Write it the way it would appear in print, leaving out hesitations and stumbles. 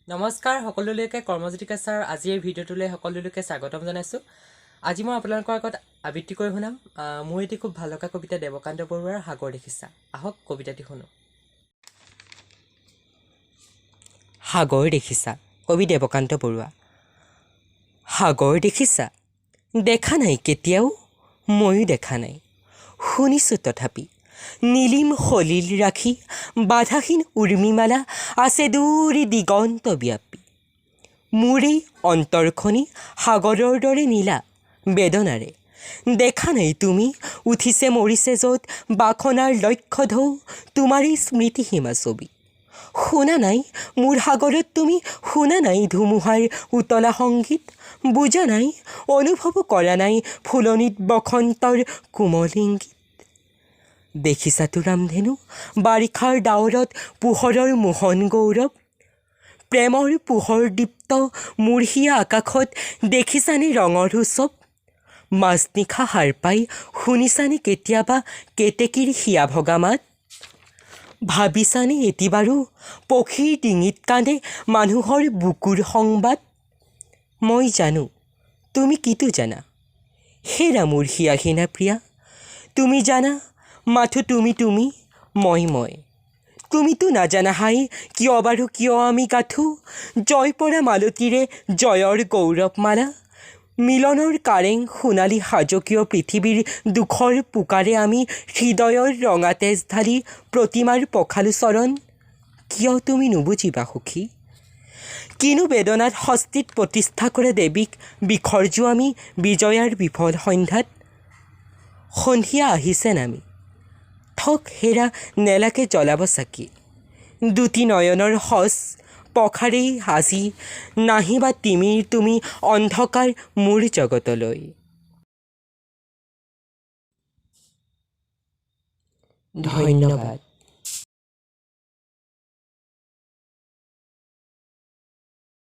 নমস্কাৰ সকলোলৈকে, কৰ্মজ্যোতিকা ছাৰ আজিৰ এই ভিডিঅ'টোলৈ সকলোলৈকে স্বাগতম জনাইছোঁ। আজি মই আপোনালোকৰ আগত আবৃত্তি কৰি শুনাম মোৰ এটি খুব ভাল লগা কবিতা, দেৱকান্ত বৰুৱাৰ সাগৰ দেখিছা। আহক, কবিতাটি শুনো। সাগৰ দেখিছা, কবি দেৱকান্ত বৰুৱা। সাগৰ দেখিছা? দেখা নাই কেতিয়াও? ময়ো দেখা নাই। শুনিছোঁ তথাপি নীলিম সলিল ৰাখি বাধাহীন উৰ্মিমালা আছে দূৰ দিগন্ত ব্যাপী। মোৰ এই অন্তৰখনি সাগৰৰ দৰে নীলা বেদনাৰে। দেখা নাই তুমি? উঠিছে মৰিছে য'ত বাসনাৰ লক্ষ্য ঢৌ, তোমাৰেই স্মৃতিসীমা ছবি। শুনা নাই মোৰ সাগৰত তুমি? শুনা নাই ধুমুহাৰ উতলা সংগীত? বুজা নাই, অনুভৱো কৰা নাই ফুলনিত বসন্তৰ কোমল ইংগিত? দেখিছাতো ৰামধেনু, বাৰিষাৰ ডাৱৰত পোহৰৰ মোহন গৌৰৱ, প্ৰেমৰ পোহৰ দীপ্ত মোৰ হিয়া আকাশত দেখিছানে ৰঙৰ উৎসৱ? মাজনিশা সাৰ পাই শুনিছানে কেতিয়াবা কেতেকীৰ হিয়া ভগা মাত? ভাবিছানে এটিবাৰো পক্ষীৰ ডিঙিত কান্দে মানুহৰ বুকুৰ সংবাদ? মই জানো, তুমি কিটো জানা? হেৰা মোৰ হিয়াহীনা প্ৰিয়া, তুমি জানা মাথো তুমি তুমি, মই মই। তুমিতো নাজানা। হাই, কিয় বাৰু, কিয় আমি গাথো জয় পৰা মালতীৰে জয়ৰ গৌৰৱমালা? মিলনৰ কাৰেং সোণালী সাজকীয় পৃথিৱীৰ দুখৰ পোকাৰে আমি হৃদয়ৰ ৰঙা তেজ ঢালি প্ৰতিমাৰ পখালো চৰণ। কিয় তুমি নুবুজিবা সখী? কিনো বেদনাত হস্তিত প্ৰতিষ্ঠা কৰে দেৱীক বিসৰ্জো আমি বিজয়াৰ বিফল সন্ধ্যাত? সন্ধিয়া আহিছে নামি। থক হেৰা, নেলাগে জ্বলাব চাকি। দুটি নয়নৰ সজ পখাৰেই আজি নাহিবা তিমিৰ তুমি অন্ধকাৰ মোৰ জগতলৈ। ধন্যবাদ।